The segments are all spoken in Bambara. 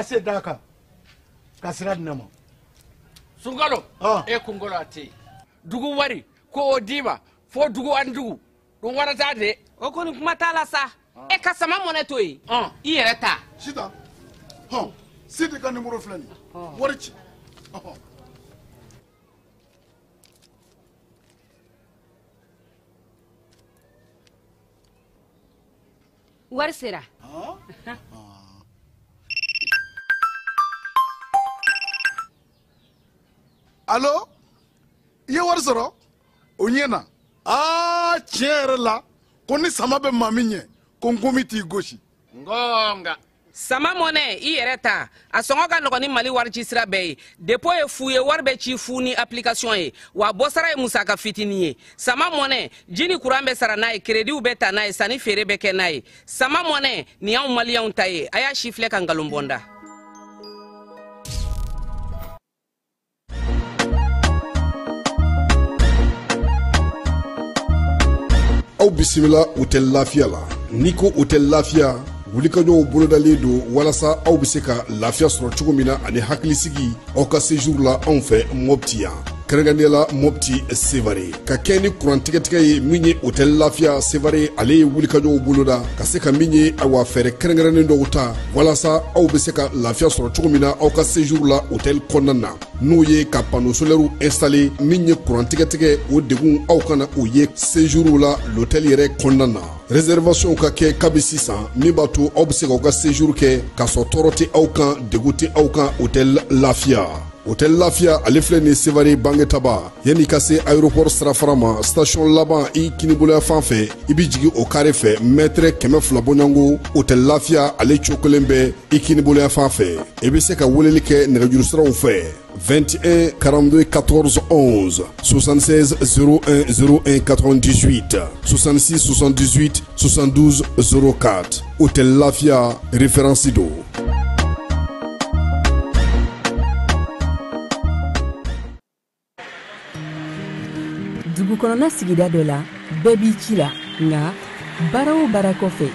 se d'a kan ka sira di ne ma. Sunkalo e kunkolo a tɛ yen dugu wari ko o d'i ma fo dugu ani dugu dun wara t'a de. O kɔni kuma t'a la sa e ka sama mɔnɛ to yen i yɛrɛ ta. Sitan hɔn Sidi ka nimoro filɛ nin ye wari ci. Wari sera. Allo i ye wari sɔrɔ o ɲɛna aa tiɲɛ yɛrɛ la ko ni sama bɛ maa min ɲɛ ko nkomi t'i gosi. Ngonga. Sama mɔnɛ i yɛrɛ ta a sɔngɔ ka nɔgɔn ni Mali wari ci sira bɛɛ ye dépôt ye fu ye wari bɛ ci fu ni application ye wa bɔsara ye musaka fitinin ye sama mɔnɛ ji ni kuran bɛ sara n'a ye créditw bɛ ta n'a ye sanni feere bɛ kɛ n'a ye sama mɔnɛ nin y'anw maliyɛnw ta ye a y'a si filɛ ka nkalon bɔ n da. Aw bisimila Hôtel Lafiya la n'i ko Hôtel Lafiya wulikajɔw bolodalen don walasa aw bɛ se ka lafiya sɔrɔ cogo min na ani hakilisigi aw ka séjour la anw fɛ Mopti yan kɛrɛnkɛrɛnnenya la Mopti Sevare ka kɛ ni kuran tigɛtigɛ ye min ye Hôtel Lafiya Sevare ale ye wulikajɔw boloda ka se ka min ye awa fɛɛrɛ kɛrɛnkɛrɛnnen dɔw ta walasa aw bɛ se ka lafiya sɔrɔ cogo min na aw ka séjour la hôtel kɔnɔna na n'o ye ka panneau solaire installé min ye kuran tigɛtigɛ o degun aw kana o ye séjour la l'hôtel yɛrɛ kɔnɔna na réservation ka kɛ kabi sisan min b'a to aw bɛ se k'aw ka séjour kɛ k'a sɔrɔ tɔɔrɔ tɛ aw kan degun tɛ aw kan Hôtel Lafiya. Hôtel Lafiya ale filɛ nin Sevare Bangetaba yanni ka se aéroport sirafara ma station laban i kiniboloya fan fɛ i bɛ jigin o carré fɛ mètre 200 bɔɲɔgɔnko Hôtel Lafiya ale cokolen bɛ i kiniboloya fan fɛ i bɛ se ka weleli kɛ nɛgɛjuru siraw fɛ 21 42 14 11 76 01 01 98 66 78 72 04 Hôtel Lafiya référence don. Dugu kɔnɔna sigida dɔ la bɛɛ b'i ci la nka baara o baara kɔfɛ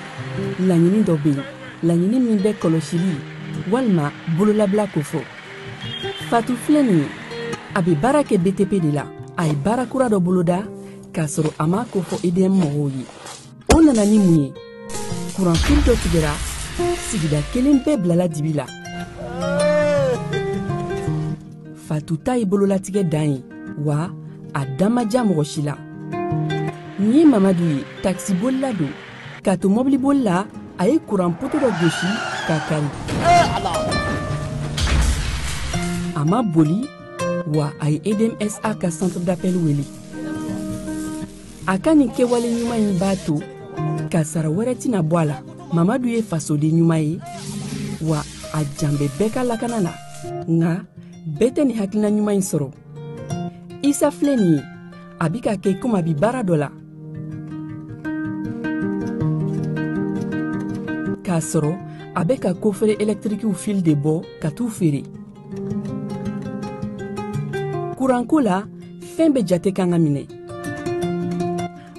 laɲini dɔ bɛ yen laɲini min bɛ kɔlɔsili walima bololabila kofɔ. Fatu filɛ nin ye a bɛ baara kɛ BTP de la a ye baara kura dɔ boloda k'a sɔrɔ a m'a kofɔ EDM mɔgɔw ye o nana ni mun ye kuranfili dɔ tigɛra sigida kelen bɛɛ bilala dibi la. Fatu ta ye bololatigɛ dan ye wa a da ma diya mɔgɔ si la. Nin ye Mamadu ye takisibolila don k'a to mɔbiliboli la a ye kuran poto dɔ gosi k'a kari. A ma boli wa a ye EDMSA ka centre d'appel wele. A ka nin kɛwale ɲuman in b'a to kasara wɛrɛ tɛna bɔ a la. Mamadu ye fasoden ɲuman ye wa a jan bɛ bɛɛ ka lakana na nka bɛɛ tɛ nin hakilina ɲuman in sɔrɔ. Isa filɛ nin ye a bɛ ka kɛ komi a bɛ baara dɔ la k'a sɔrɔ a bɛ ka kofere ɛlɛtirikiw fil de bɔ ka t'u feere. Kuranko la fɛn bɛɛ jate kan ka minɛ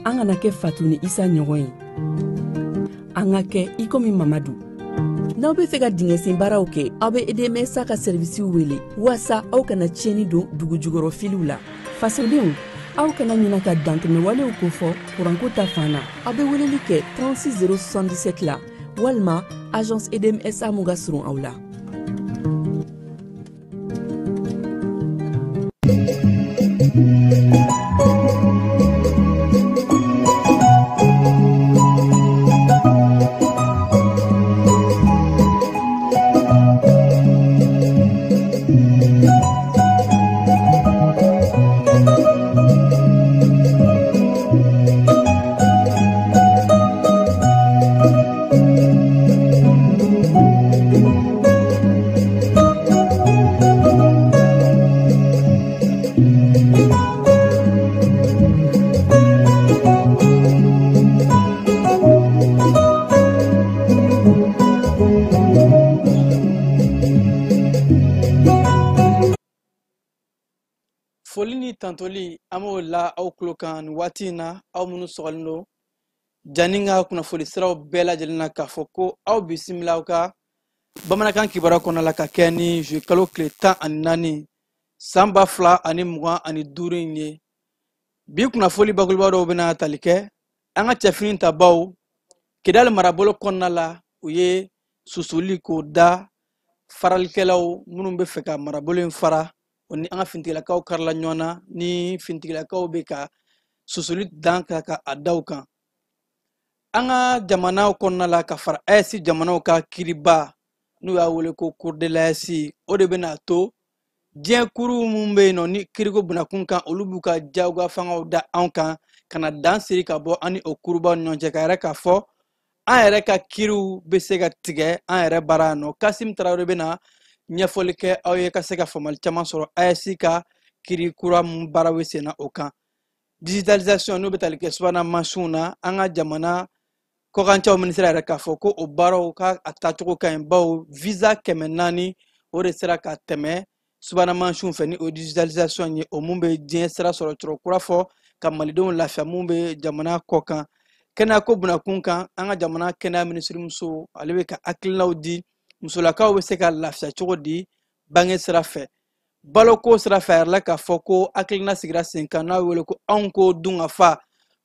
an kana kɛ Fatu ni Isa ɲɔgɔn ye an ka kɛ i komi Mamadu. N'aw bɛ fɛ ka dingɛsen baaraw kɛ aw bɛ EDMSA ka sɛrivisiw wele walasa aw kana tiɲɛni don dugu jukɔrɔ filiw la. Fasodenw aw kana ɲinɛ ka dantɛmɛwalew kofɔ kuranko ta fan na aw bɛ weleli kɛ 36 077 la walima agence EDMSA mun ka surun aw la. Foli ni tantoli an b'o la aw tulo kan nin waati in na aw minnu sɔgɔlen don Jani ka kunnafoni siraw bɛɛ lajɛlen na k'a fɔ ko aw bisimila aw ka Bamanankan kibaruya kɔnɔna la ka kɛ ni juillet kalo tile 14 san 2025 in ye. Bi kunnafoli bakuruba dɔw bɛna tali kɛ an ka cɛfini tabaw Kidali marabolo kɔnɔna la, u ye susuli k'o da faralikɛlaw minnu bɛ fɛ ka marabolo in fara, o ni an ka finitigilakaw karila ɲɔgɔn na ni finitigilakaw bɛ ka susuli dan ka a da u kan. An ka jamanaw kɔnɔna la ka fara AES jamanaw ka kiriba n'u y'a wele ko Cour de l'AES, o de bɛna to diɲɛ kuru minnu bɛ yen nɔ ni kiriko bunakun kan, olu b'u ka diyagoya fangaw da anw kan ka na dan siri ka bɔ an ni o kurubaw ni ɲɔgɔn cɛ, ka yɛrɛ k'a fɔ an yɛrɛ ka kiriw bɛ se ka tigɛ an yɛrɛ baara yan nɔ. Kasim Tarawele bɛna ɲɛfɔli kɛ aw ye ka se ka faamuyali caman sɔrɔ AES ka kiri kura mun baara bɛ sen na o kan. Digitalisation n'o bɛ tali kɛ subahana mansinw na, an ka jamana kɔkancaw minisiri yɛrɛ k'a fɔ ko o baaraw ka a taacogo ka ɲi, bawo visa 400 o de sera ka tɛmɛ subahana mansinw fɛ ni o digitalisation ye, o mun bɛ diɲɛ sira sɔrɔ cɔrɔ kura fɔ ka malidenw lafiya mun bɛ jamana kɔ kan. Kɛnɛyako bunakun kan, an ka jamana kɛnɛya minisirimuso ale bɛ ka hakilinaw di musolakaw bɛ se ka lafiya cogo di bange sira fɛ. Baloko sira fɛ, a yɛrɛ la k'a fɔ ko hakilina sigira sen kan n'a wele ko anw ko dunkafa,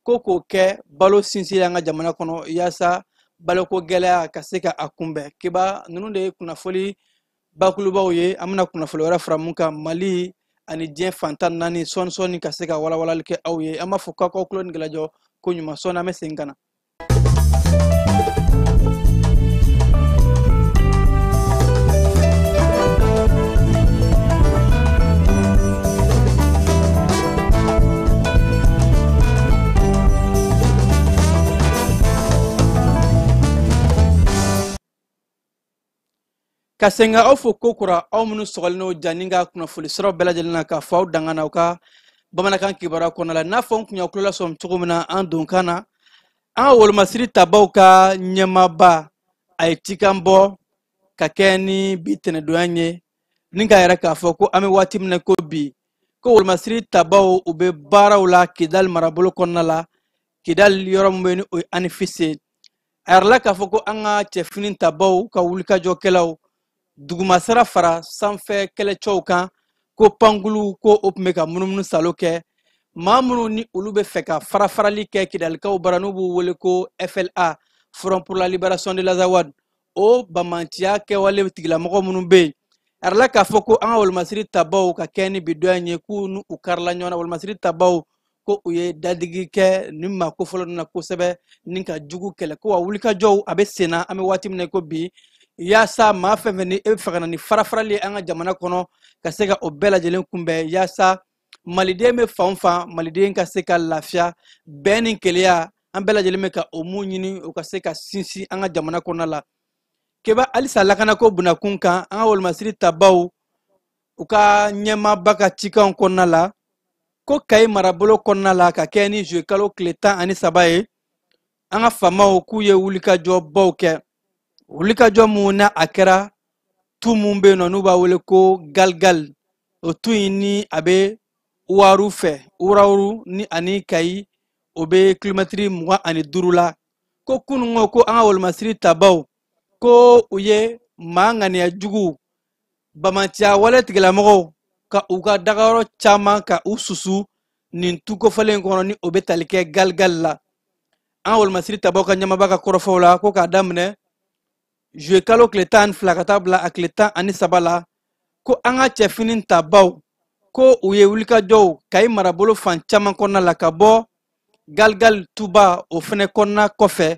ko k'o kɛ balo sinsin an ka jamana kɔnɔ yaasa baloko gɛlɛya ka se ka a kunbɛn. Keba ninnu de ye kunnafoli bakulubaw ye, an bɛna kunnafoli wɛrɛ fara mun kan Mali ani diɲɛ fan 14 sɔɔni sɔɔni ka se ka walawalali kɛ aw ye. An b'a fɔ k'aw k'aw tulo ni gɛlɛjɔ ko ɲuman, sɔɔni an bɛ segin ka na. Ka sen ka aw fo ko kura, aw minnu sɔgɔlen don ja ni ka kunnafoli sɔrɔ bɛɛ lajɛlen na k'a fɔ aw dangana aw ka bamanankan kibaruya kɔnɔna la. N'a fɔ n kun y'aw tulo lasɔmi cogo min na an donkan na, an ka wolomasiri tabaw ka ɲɛmaaba a ye cikan bɔ ka kɛ ni bi tɛnɛdonya ye, ni k'a yɛrɛ k'a fɔ ko an bɛ waati min na ko bi, ko wolomasiri tabaw u bɛ baaraw la Kidali marabolo kɔnɔna la, Kidali yɔrɔ min bɛ yen ni o ye Anifis ye. A yɛrɛ la k'a fɔ ko an ka cɛfini tabaw ka wulikajɔkɛlaw dugumasira fara sanfɛ kɛlɛcɛw kan, ko pankulu ko o tun bɛ ka munumunu salo kɛ maa minnu ni olu bɛ fɛ ka farafarali kɛ Kidalikaw bara n'u b'u wele ko FLA, Front pour la Libération de l'Azawad, o bamanciya kɛwale tigilamɔgɔ minnu bɛ yen. A yɛrɛ la k'a fɔ ko an ka wolomasiri tabaw ka kɛ ni bi dɔ in ye, k'u n'u karila ɲɔgɔn na. Wolomasiri tabaw ko u ye dadigi kɛ nin maa kofɔlɔ ninnu na kosɛbɛ ni ka jugu kɛlɛ, ko wa wulikajɔw a bɛ sen na an bɛ waati min na ko bi, yaasa maa fɛn fɛn ni e bɛ fɛ ka na ni farafarali ye an ka jamana kɔnɔ ka se ka o bɛɛ lajɛlen kunbɛn, yaasa maliden bɛ fan o fan maliden ka se ka lafiya, bɛn ni kelenya an bɛɛ lajɛlen bɛ ka o mun ɲini o ka se ka sinsin an ka jamana kɔnɔna la. Keba halisa lakanako bunakun kan, an ka wolomasiri tabaw u ka ɲɛmaaba ka cikanw kɔnɔna la, ko Kayi marabolo kɔnɔna la ka kɛ ni juillet kalo tile 13 ye, an ka faamaw k'u ye wulikajɔbaw kɛ. Wulikajɔ mun na a kɛra tu mun bɛ yen nɔ n'u b'a wele ko Galgal, o tu in ni a bɛ Uwaru fɛ, Uwaru ni ani Kayi o bɛ kilomɛtiri 25 la. Ko kununko ko an ka wolomasiri tabaw ko u ye maa ŋaniya jugu bamanciya wale tigilamɔgɔw ka u ka dagayɔrɔ caman ka u susu nin tu kofɔlen kɔnɔ ni o bɛ tali kɛ Galgal la. An ka wolomasiri tabaw ka ɲɛmaaba ka kɔrɔfɔw la, ko k'a daminɛ juillet kalo tile 12 ka taa bila a tile 13 la, ko an ka cɛfini tabaw ko u ye wulikajɔw Kayi marabolo fan caman kɔnɔna la ka bɔ Galgal tuba o fɛnɛ kɔnɔna kɔfɛ,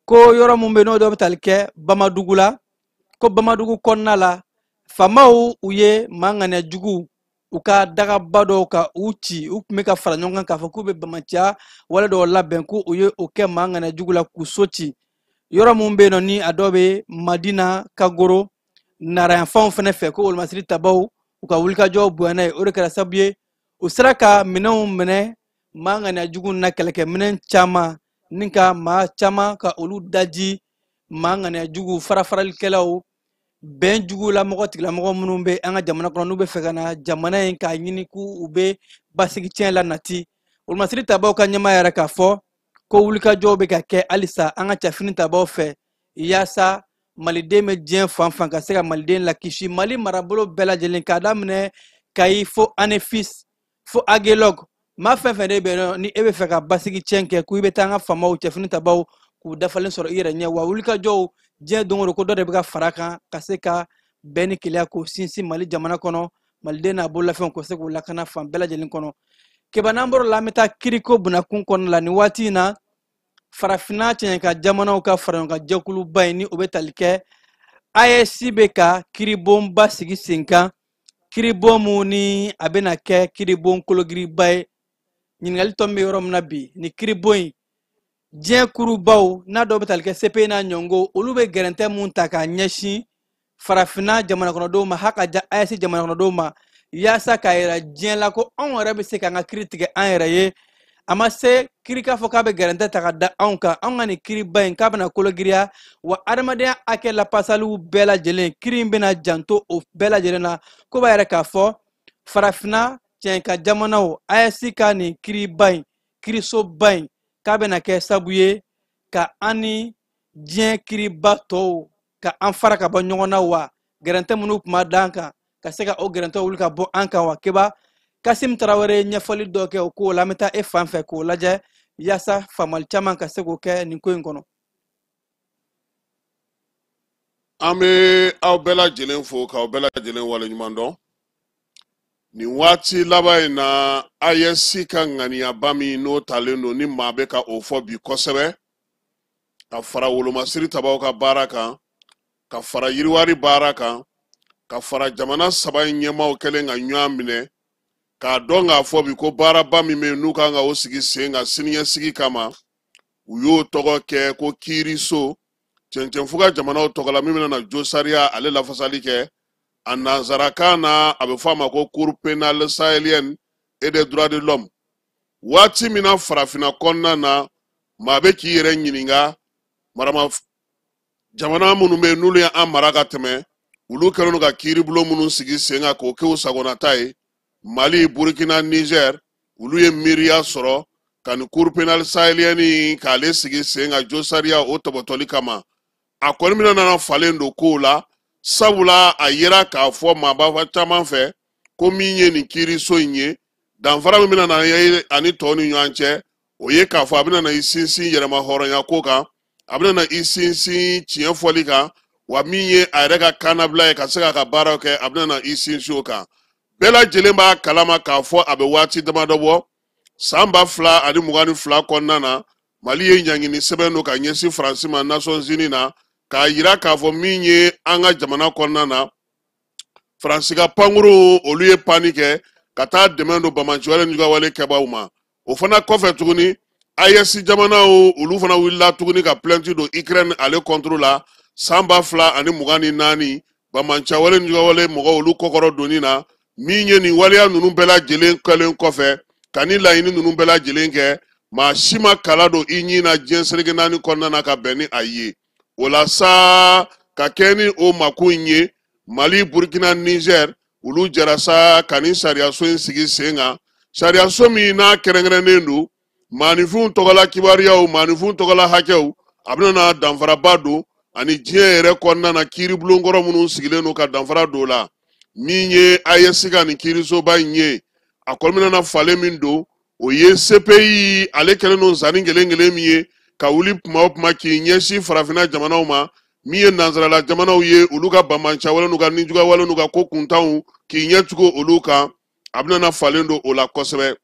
ko yɔrɔ mun bɛ yen n'o dɔ bɛ tali kɛ Bamadugu la, ko Bamadugu kɔnɔna la faamaw u ye maa ŋaniya jugu u ka dagaba dɔw ka u ci, u tun bɛ ka fara ɲɔgɔn kan k'a fɔ k'u bɛ bamanciya wale dɔw labɛn, ko u ye o kɛ maa ŋaniya jugu la k'u so ci. Yɔrɔ mun bɛ yen nɔ ni a dɔ bɛ Madina Kagoro narayanfanw fɛnɛ fɛ, ko wolomasiri tabaw u ka wulikajɔ bonyana ye, o de kɛra sababu ye u sera ka minɛnw minɛ maa ŋaniya jugu na kɛlɛkɛminɛn caman ni ka maa caman ka olu daji maa ŋaniya jugu farafaralikɛlaw bɛn jugu la mɔgɔ tigilamɔgɔ minnu bɛ an ka jamana kɔnɔ n'u bɛ fɛ ka na jamana in k'a ɲini k'u bɛ basigi tiɲɛ la nati. Wolomasiri tabaw ka ɲɛmaa yɛrɛ k'a fɔ ko wulikajɔw bɛ ka kɛ halisa an ka cɛfini tabaw fɛ yaasa Maliden bɛ diɲɛ fan fan ka se ka Maliden lakisi. Mali marabolo bɛɛ lajɛlen, k'a daminɛ Kayi fo Anefis fo Agelog, maa fɛn fɛn de bɛ yen nɔ ni e bɛ fɛ ka basigi tiɲɛ kɛ, ko i bɛ taa an ka faamaw cɛfini tabaw k'u dafalen sɔrɔ i yɛrɛ ɲɛ. Wa wulikajɔw diɲɛ don o don, ko dɔ de bɛ ka fara a kan ka se ka bɛn ni kelenya k'o sinsin Mali jamana kɔnɔ, Maliden n'a bololafɛnw k'o se k'u lakana fan bɛɛ lajɛlen kɔnɔ. Keba, n'an bɔr'o la, an bɛ taa kiriko bunakun kɔnɔna la. Nin waati in na, Farafinna cɛɲɛka jamanaw ka faraɲɔgɔnkan jɛkuluba in, ni o bɛ tali kɛ AES, bɛ ka kiribonba sigi sen kan, kiribon mun ni a bɛna kɛ kiribon kologiriba ye. Ɲininkali tɔ min bɛ yɔrɔ min na bi, ni kiribon in, diɲɛ kurubaw n'a dɔw bɛ tali kɛ CPI n'a ɲɔngo, olu bɛ gɛrɛntɛ mun ta k'a ɲɛsin Farafinna jamana kɔnɔdenw ma, ha ka ja AES jamana kɔnɔdenw ma, yaasa k'a yira diɲɛ la ko anw yɛrɛ bɛ se k'an ka kiri tigɛ an yɛrɛ ye. A ma se kiri k'a fɔ k'a bɛ gɛrɛntɛ ta ka da anw kan. Anw ka nin kiriba in, k'a bɛna kologiriya wa adamadenya hakɛ lapasaliw bɛɛ lajɛlen, kiri in bɛna janto o bɛɛ lajɛlen na. Ko b'a yɛrɛ k'a fɔ Farafinna cɛnka jamanaw, AES ka nin kiriba in, kirisoba in, k'a bɛna kɛ sabu ye ka an ni diɲɛ kiriba tɔw ka an fara ka bɔ ɲɔgɔn na, wa gɛrɛntɛ minnu tun b'a d'an kan, ka se ka o gɛrɛntɛ wuli ka bɔ an kan. Wa Keba, Kasim Tarawele ye ɲɛfɔli dɔ kɛ o ko la. An bɛ taa e fan fɛ k'o lajɛ yaasa faamuyali caman ka se k'o kɛ nin ko in kɔnɔ. An bɛ aw bɛɛ lajɛlen fo k'aw bɛɛ lajɛlen waleɲuman dɔn. Nin waati laban in na, AES ka ŋaniyaba min n'o talen don, ni maa bɛ ka o fɔ bi kosɛbɛ, ka fara wolomasiri tabaw ka baara kan, ka fara yiriwari baara kan, ka fara jamana saba in ɲɛmaaw kɛlen ka ɲɔgɔn minɛ k'a dɔn k'a fɔ bi ko baaraba min bɛ yen n'u kan ka o sigi sen kan siniɲɛsigi kama, u y'o tɔgɔ kɛ ko kiiriso cɛncɛnfuga jamanaw tɔgɔ la, min bɛna na josariya ale lafasali kɛ. A nanzarakan na, a bɛ fɔ a ma ko Cour pénale sahélienne et des droits de l'homme. Waati min na Farafinna kɔnɔna na, maa bɛ k'i yɛrɛ ɲininka, marama jamana minnu bɛ yen n'olu ye an mara ka tɛmɛ, olu kɛlen don ka kiiribulon minnu sigi sen kan k'o kɛ u sagonata ye, Mali, Burkina, Niger, olu ye miiriya sɔrɔ ka nin Cour pénale sahélienne k'ale sigi sen kan josariya o tɔbɔtɔli kama. A kɔni bɛna nana falen don kow la, sabula a yera k'a fɔ maaba caman fɛ ko min ye nin kiiriso in ye, danfara min bɛna na ye ani tɔw ni ɲɔgɔn cɛ, o ye k'a fɔ a bɛna na i sinsin yɛrɛma hɔrɔnya ko kan, a bɛna na i sinsin tiɲɛ fɔli kan, wa min ye a yɛrɛ ka kannabila ye ka se k'a ka baaraw kɛ, a bɛna na i sinsin o kan. Bɛɛ lajɛlen b'a kalama k'a fɔ a bɛ waati damadɔ bɔ, san 2022 kɔnɔna na, Mali ye ɲangini sɛbɛn don ka ɲɛsin Faransi ma Nations Unies na, k'a yira k'a fɔ min ye an ka jamana kɔnɔna na, Faransi ka pankuru olu ye panni kɛ ka taa dɛmɛ don bamanciwale ni jugawale kɛbaaw ma. O fana kɔfɛ tuguni, AES jamanaw olu fana wulila tuguni ka plainte don Ukraine ale contre la san 2024, bamanciwale ni jugawale mɔgɔw olu kɔkɔrɔ donni na. Min ye nin waleya ninnu bɛɛ lajɛlen kɛlen kɔfɛ ka ni laɲini ninnu bɛɛ lajɛlen kɛ, maa si ma kala don i ɲin na diɲɛ seleke naani kɔnɔna na ka bɛn ni a ye. O la sa, ka kɛ ni o makun in ye, Mali, Burkina, Niger olu jɛra sa ka nin sariyaso in sigi sen kan, sariyaso min n'a kɛrɛnkɛrɛnnen don maaninfinw tɔgɔla kibaruyaw, maaninfinw tɔgɔla hakɛw, a bɛna na danfaraba don ani diɲɛ yɛrɛ kɔnɔna na kiiribulonkɔrɔ minnu sigilen don ka danfara don o la. Min ye AES ka nin kiirisoba in ye, a kɔni bɛna na falen min don, o ye CPI ale kɛlen don zanni kelen kelen min ye ka wuli kuma o kuma k'i ɲɛsin Farafinna jamanaw ma, min ye nansarala jamanaw ye, olu ka bamanciwale n'u ka nijuguyawale n'u ka ko kuntanw k'i ɲɛ tugu olu kan, a bɛna na falen don o la kosɛbɛ.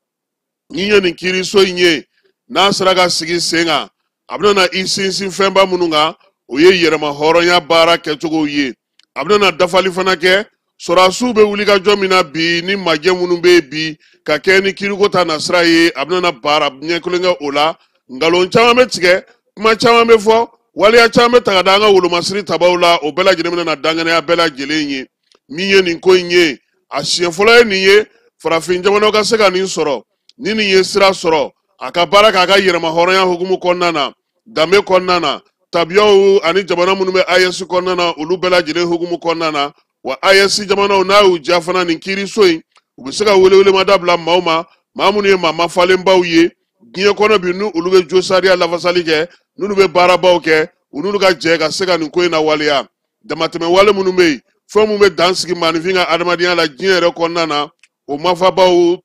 Ni ye nin kiiriso in ye, n'a sera ka sigi sen kan, a bɛna na i sinsin fɛnba minnu kan, o ye yɛrɛma hɔrɔnya baara kɛcogow ye. A bɛna na dafali fana kɛ sɔrɔdasiw bɛ wuli ka jɔ min na bi, ni majɛ minnu bɛ yen bi ka kɛ ni kiriko ta nasira ye, a bɛna na baara ɲɛ kelen kɛ o la. Nkalon caman bɛ tigɛ, kuma caman bɛ fɔ, waleya caman bɛ ta ka da an ka wolomasiri tabaw la, o bɛɛ lajɛlen bɛna na dankɛnɛya bɛɛ lajɛlen ye. Min ye nin ko in ye, a siɲɛ fɔlɔ ye nin ye farafin jamanaw ka se ka nin sɔrɔ. Ni nin ye sira sɔrɔ a ka baara k'a ka yɛrɛma hɔrɔnya hukumu kɔnɔna na, danbe kɔnɔna na, tabiyaw ani jamana minnu bɛ AES kɔnɔna na, olu bɛɛ lajɛlen hukumu kɔnɔna na, wa AES jamanaw n'a y'u ja fana nin kiiriso in, u bɛ se ka welewelemada bila maaw ma, maa minnu ye maa mafalenbaw ye diɲɛ kɔnɔ bi, n'u olu bɛ josariya lafasali kɛ, n'olu bɛ baarabaw kɛ, U n'olu ka jɛ ka se ka nin ko in lawaleya. Damatɛmɛ wale minnu bɛ yen, fɛn minnu bɛ dan sigi maaninfin ka adamadenya la diɲɛ yɛrɛ kɔnɔna na, o mafabaw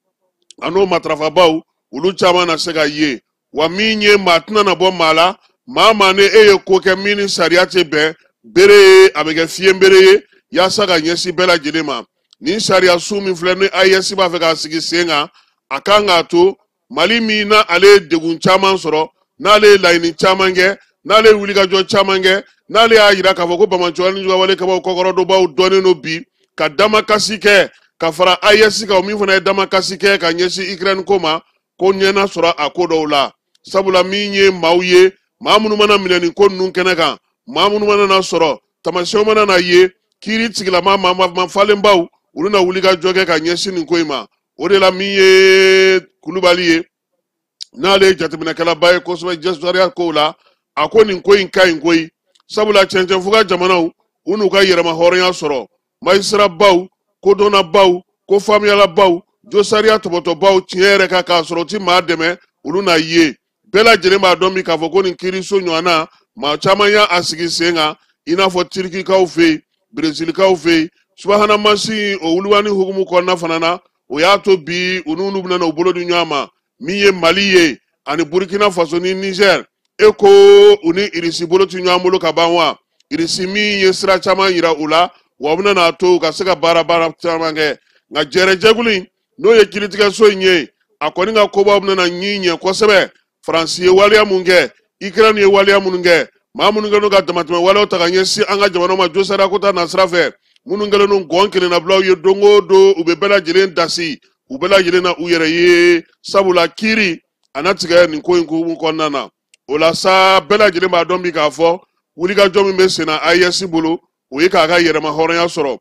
an'o matarafabaw, olu caman na se ka ye. Wa min ye maa tɛna na bɔ maa la, maa maa ni e ye ko kɛ min ni sariya tɛ bɛn, bere ye a bɛ kɛ fiɲɛbere ye yaasa ka ɲɛsin bɛɛ lajɛlen ma. Nin sariya su min filɛ ni AES b'a fɛ k'a sigi sen kan, a kan k'a to Mali min na ale ye degun caman sɔrɔ, n'ale ye laɲini caman kɛ, n'ale ye wulikajɔ caman kɛ, n'ale y'a yira k'a fɔ ko banbaanciwale ni juguyawale kabaw kɔkɔrɔdonbaw dɔnnen don bi ka damakasi kɛ ka fara AES kan, o min fana ye damakasi kɛ ka ɲɛsin Ukraine ko ma, ko ɲɛna sɔrɔ a ko dɔw la. Sabula min ye maaw ye, maa minnu mana minɛ nin ko ninnu kɛnɛ kan, maa minnu mana na sɔrɔ, taamasiyɛnw mana na ye, kiiri tigilama maa falenbaw, olu na wulikajɔ kɛ ka ɲɛsin nin ko in ma. O de la min ye Kulubali ye, n'ale ye jateminɛkɛlaba ye kosɛbɛ jɛsariya kow la, a ko nin ko in ka ɲi koyi. Sabula cɛncɛnfuga jamanaw, u n'u ka yɛrɛma hɔrɔnya sɔrɔ, majisirabaw, kodɔnnabaw, ko faamuyalabaw, josariya tɔbɔtɔbaw tiɲɛ yɛrɛ kan k'a sɔrɔ u ti maa dɛmɛ, olu na ye. Bɛɛ lajɛlen b'a dɔn bi k'a fɔ ko nin kiiriso ɲɔgɔnna maa caman y'a sigi sen kan, i n'a fɔ Tirikikaw fɛ yen, Brezilikaw fɛ yen. Subahana mansin o wuluwani hukumu kɔnɔna fana na, o y'a to bi u n'olu bɛna u bolo di ɲɔgɔn ma. Min ye Mali ye ani Burkina Faso ni Niger, e ko u ni Irisi bolo ti ɲɔgɔn bolo ka ban wa? Irisi min ye sira caman yira u la, wa u bɛna n'a to u ka se ka baara caman kɛ. Nka jɛrɛjɛkulu in, n'o ye kiiritigɛso in ye, a kɔni ka kobaw bɛna ɲi ɲɛ kosɛbɛ. Faransi ye waleya mun kɛ, Ukraine ye waleya minnu kɛ, maa minnu kɛlen don ka damatɛmɛ walew ta ka ɲɛsin an ka jamana ma josariya ko ta nasira fɛ, minnu kɛlen don gɔn kelennabilaw ye don o don, u bɛ bɛɛ lajɛlen dasi, u bɛɛ lajɛlen na u yɛrɛ ye. Sabula kiiri a na tigɛ nin ko in hukumu kɔnɔna na. O la sa, bɛɛ lajɛlen b'a dɔn bi k'a fɔ wulikajɔ min bɛ sen na AES bolo, o ye k'a ka yɛrɛma hɔrɔnya sɔrɔ,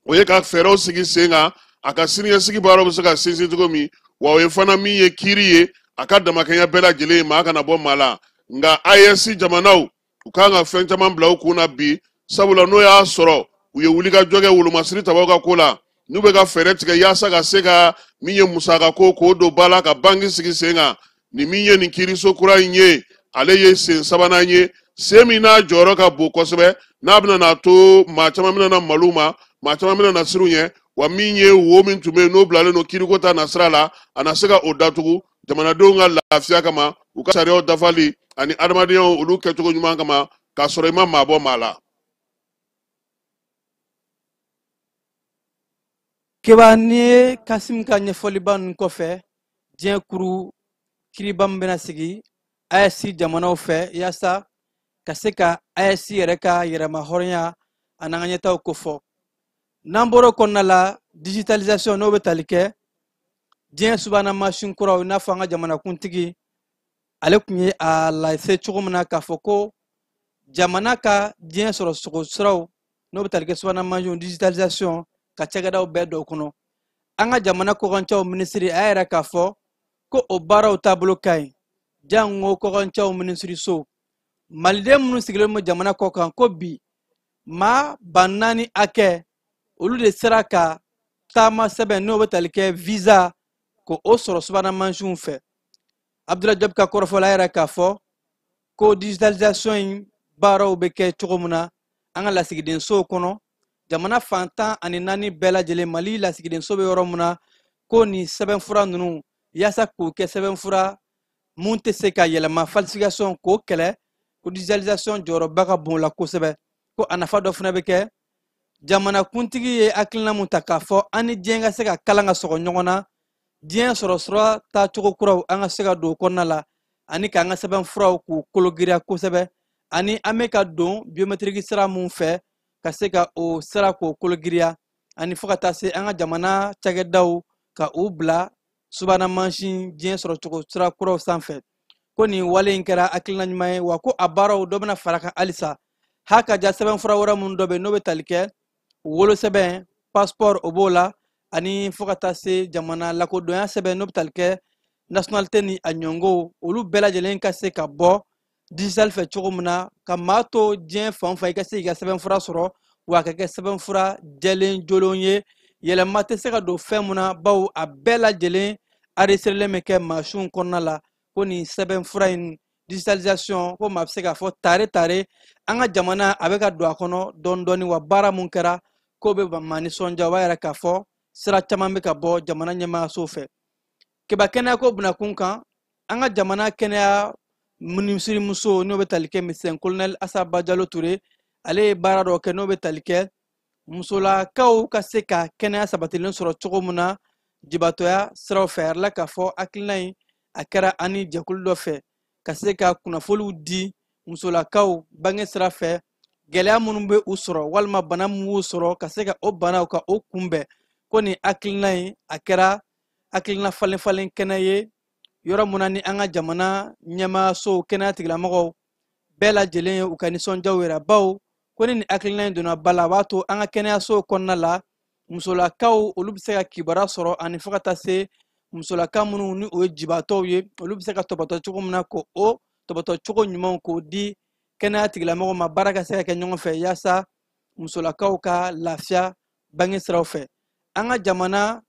o ye ka fɛɛrɛw sigi sen kan a ka siniɲɛsigi baaraw bɛ se ka sinsin cogo min, wa o ye fana min ye kiiri ye a ka damakɛɲɛ bɛɛ lajɛlen ye, maa kana bɔ maa la. Nka AES jamanaw, u kan ka fɛn caman bila u kun na bi, sabula n'o y'a sɔrɔ u ye wulikajɔ kɛ wolomasiri tabaw ka ko la, n'u bɛ ka fɛɛrɛ tigɛ yaasa ka se ka min ye musaka ko k'o don ba la ka banki sigi sen kan. Nin min ye nin kiiriso kura in ye, ale ye sen sabanan ye, sen min n'a jɔyɔrɔ ka bon kosɛbɛ, n'a bɛna n'a to maa caman bɛna na maliw ma, maa caman bɛna na siru ɲɛ. Wa min ye wo min tun bɛ yen n'o bilalen don kiiriko ta nasira la, a na se ka o datugu jamanadenw ka lafiya kama, u ka sariyaw dafali ani adamadenyaw olu kɛcogo ɲuman kama, k'a sɔrɔ i ma maa bɔ maa la. Keba, n'i ye Kasim ka ɲɛfɔliba ninnu kɔfɛ, diɲɛ kuru kiiriba min bɛna sigi AES jamanaw fɛ yaasa ka se ka AES yɛrɛ ka yɛrɛma hɔrɔnya an'an ka ɲɛtaw kofɔ. N'an bɔra o kɔnɔna la, digitalisation n'o bɛ tali kɛ diɲɛ subahana mansin kuraw, i n'a fɔ an ka jamanakuntigi ale tun ye a lase cogo min na k'a fɔ ko jamana ka diɲɛ sɔrɔ sogo siraw n'o bɛ tali kɛ subahana mansinw digitalisation ka cakɛdaw bɛɛ don o kɔnɔ. An ka jamana kɔkancaw minisiri a y'a yira k'a fɔ ko o baaraw taabolo ka ɲi, jango kɔkancaw minisiriso. Maliden minnu sigilen bɛ jamana kɔ kan ko bi maa 40,000 hakɛ olu de sera ka taama sɛbɛn n'o bɛ tali kɛ visa ko o sɔrɔ subahana mansinw fɛ. Abdoulaye Diop ka kɔrɔfɔ la, a yɛrɛ k'a fɔ ko digitalisation in baaraw bɛ kɛ cogo min na an ka lasigidensow kɔnɔ, jamana fan 14 bɛɛ lajɛlen, Mali lasigidenso bɛ yɔrɔ min na, ko nin sɛbɛnfura ninnu yaasa k'o kɛ sɛbɛnfura mun tɛ se ka yɛlɛma, falsification k'o kɛlɛ, ko digitalisation jɔyɔrɔba ka bon o la kosɛbɛ. Ko a nafa dɔ fana bɛ kɛ jamanakuntigi ye hakilina mun ta k'a fɔ an ni diɲɛ ka se ka kalan ka sɔgɔ ɲɔgɔn na, diɲɛ sɔrɔ sira taacogo kuraw an ka se ka don o kɔnɔna la, ani k'an ka sɛbɛnfuraw k'u kologiriya kosɛbɛ, ani an bɛ ka don biométrique sira mun fɛ ka se ka o sira k'o kologiriya, ani fo ka taa se an ka jamana cakɛdaw ka u bila subahana mansin diɲɛ sɔrɔcogo sira kuraw sanfɛ. Ko nin wale in kɛra hakilina ɲuman ye, wa ko a baaraw dɔ bɛna fara kan halisa. Ha ka ja sɛbɛnfura wɛrɛ minnu dɔ bɛ yen n'o bɛ tali kɛ wolosɛbɛn, passeport o b'o la, ani fo ka taa se jamana lakodɔnya sɛbɛn n'o bɛ tali kɛ nationalité ni a ɲɔngow, olu bɛɛ lajɛlen ka se ka bɔ digital fɛ cogo min na ka maa to diɲɛ fan o fan i ka se k'i ka sɛbɛnfura sɔrɔ, wa a ka kɛ sɛbɛnfura jɛlen jolen ye, yɛlɛma tɛ se ka don fɛn mun na, bawo a bɛɛ lajɛlen enregistrelen bɛ kɛ mansinw kɔnɔna la. Ko nin sɛbɛnfura in Digitalisation ko maa bɛ se k'a fɔ tare tare, an ka jamana a bɛ ka don a kɔnɔ dɔɔni dɔɔni, wa baara mun kɛra k'o bɛ maa nisɔndiya. O b'a yira k'a fɔ sira caman bɛ ka bɔ jamana ɲɛmaayaso fɛ. Keba kɛnɛyako bunakun kan, an ka jamana kɛnɛya minisirimuso n'o bɛ tali kɛ médecin colonel Asa Bajalo Ture, ale ye baara dɔ kɛ n'o bɛ tali kɛ musolakaw ka se ka kɛnɛya sabatilen sɔrɔ cogo min na jibatɔya siraw fɛ. A yɛrɛ la k'a fɔ hakilina in a kɛra ani jɛkulu dɔ fɛ ka se ka kunnafoniw di musolakaw bange sira fɛ, gɛlɛya minnu bɛ u sɔrɔ walima bana min b'u sɔrɔ, ka se ka o banaw ka o kunbɛn. Ko nin hakilina in a kɛra hakilina falen falen kɛnɛ ye yɔrɔ mun na ni an ka jamana ɲɛmaasow kɛnɛya tigilamɔgɔw bɛɛ lajɛlen ye u ka nisɔndiyaw yira, bawo ko ni nin hakilina in donna ba la, a b'a to an ka kɛnɛyasow kɔnɔna la musolakaw olu bɛ se ka kibaruya sɔrɔ, ani fo ka taa se musolaka minnu ni o ye jibatɔw ye, olu bɛ se ka tɔbɔtɔ cogo min na, k'o o tɔbɔtɔ cogo ɲumanw k'o di kɛnɛya tigilamɔgɔw ma, baara ka se ka kɛ ɲɔgɔn fɛ yaasa musolakaw ka lafiya bange siraw fɛ. An ka jamana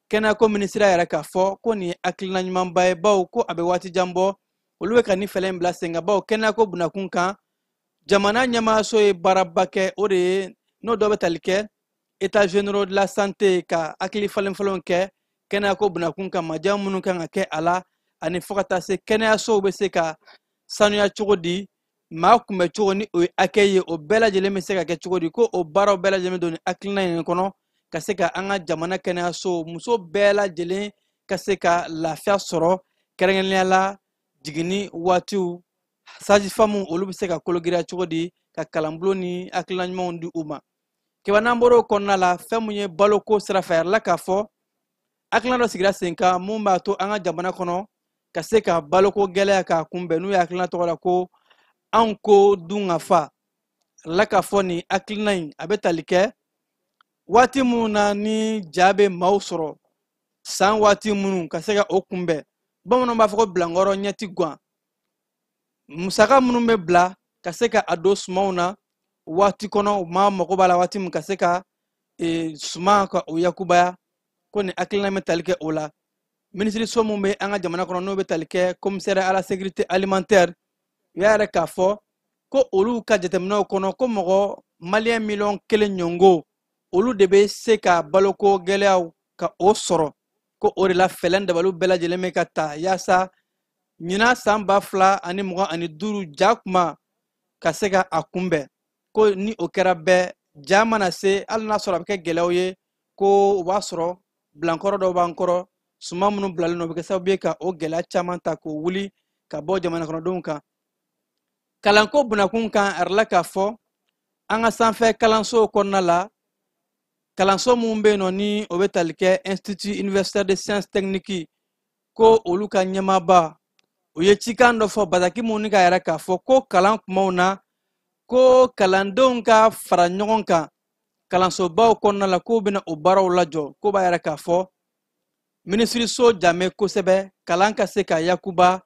kɛnɛyako minisiriya yɛrɛ k'a fɔ ko nin ye hakilina ɲumanba ye, bawo ko a bɛ waati jan bɔ olu bɛ ka nin fɛɛrɛ in bila sen kan, bawo kɛnɛyako bunakun kan jamana ɲɛmaayaso ye baaraba kɛ, o de ye n'o dɔ bɛ tali kɛ état généraux de la santé ka hakili falen falenw kɛ kɛnɛyako bunakun kan, majɛ minnu kan ka kɛ a la, ani fo ka taa se kɛnɛyasow bɛ se ka sanuya cogo di, maa kunbɛ cogo ni o ye hakɛ ye, o bɛɛ lajɛlen bɛ se ka kɛ cogo di. Ko o baaraw bɛɛ lajɛlen bɛ don nin hakilina in kɔnɔ ka se ka an ka jamana kɛnɛyaso muso bɛɛ lajɛlen ka se ka lafiya sɔrɔ, kɛrɛnkɛrɛnnenya la jiginni waatiw sajifamu olu bɛ se ka kologiriya cogo di, ka kalanbulon ni hakilina ɲumanw di u ma. Keba n'an bɔra o kɔnɔna la, fɛn mun ye baloko sira fɛ, a yɛrɛ la k'a fɔ hakilina dɔ sigira sen kan mun b'a to an ka jamana kɔnɔ ka se ka baloko gɛlɛya k'a kunbɛn, n'u ye hakilina tɔgɔ la ko anw ko dun ka fa. A la k'a fɔ nin hakilina in a bɛ tali kɛ waati minnu na ni ja bɛ maaw sɔrɔ, san waati minnu ka se ka o kunbɛn. Bamananw b'a fɔ ko bilankɔrɔ ɲɛ ti guwan. Musaka minnu bɛ bila ka se ka a don sumanw na waati kɔnɔ, maa mago b'a la waati min ka se ka suman ka o yakubaya, ko nin hakilina bɛ tali kɛ o la. Minisiriso min bɛ an ka jamana kɔnɔ n'o bɛ tali kɛ commissaire à la sécurité alimentaire, u y'a yɛrɛ k'a fɔ ko olu ka jateminɛw kɔnɔ ko mɔgɔ maliyɛn 1 miliyɔn ɲɔngo olu de bɛ se ka baloko gɛlɛyaw ka o sɔrɔ, ko o de la fɛɛrɛ dabaliw bɛɛ lajɛlen bɛ ka ta yaasa ɲinan san 2025 ja kuma ka se ka a kunbɛn. Ko ni o kɛra bɛɛ ja mana se, hali n'a sɔrɔ a bɛ kɛ gɛlɛyaw ye, ko o b'a sɔrɔ bilankɔrɔ dɔw b'an kɔrɔ, suman minnu bilalen don, o bɛ kɛ sababu ye ka o gɛlɛya caman ta k'o wuli ka bɔ jamana kɔnɔdenw kan. Kalanko bunakun kan, a yɛrɛ k'a fɔ an ka sanfɛ kalansow kɔnɔna la, kalanso mun bɛ yen nɔ ni o bɛ tali kɛ Institut universitaire de sciences techniques, ko olu ka ɲɛmaaba o ye cikan dɔ fɔ bataki mun ni k'a yɛrɛ k'a fɔ ko kalan kumaw na, ko kalandenw ka fara ɲɔgɔn kan kalansobaw kɔnɔna la, k'u bɛna o baaraw lajɔ. Ko b'a yɛrɛ k'a fɔ minisiriso jame kosɛbɛ kalan ka se ka yakuba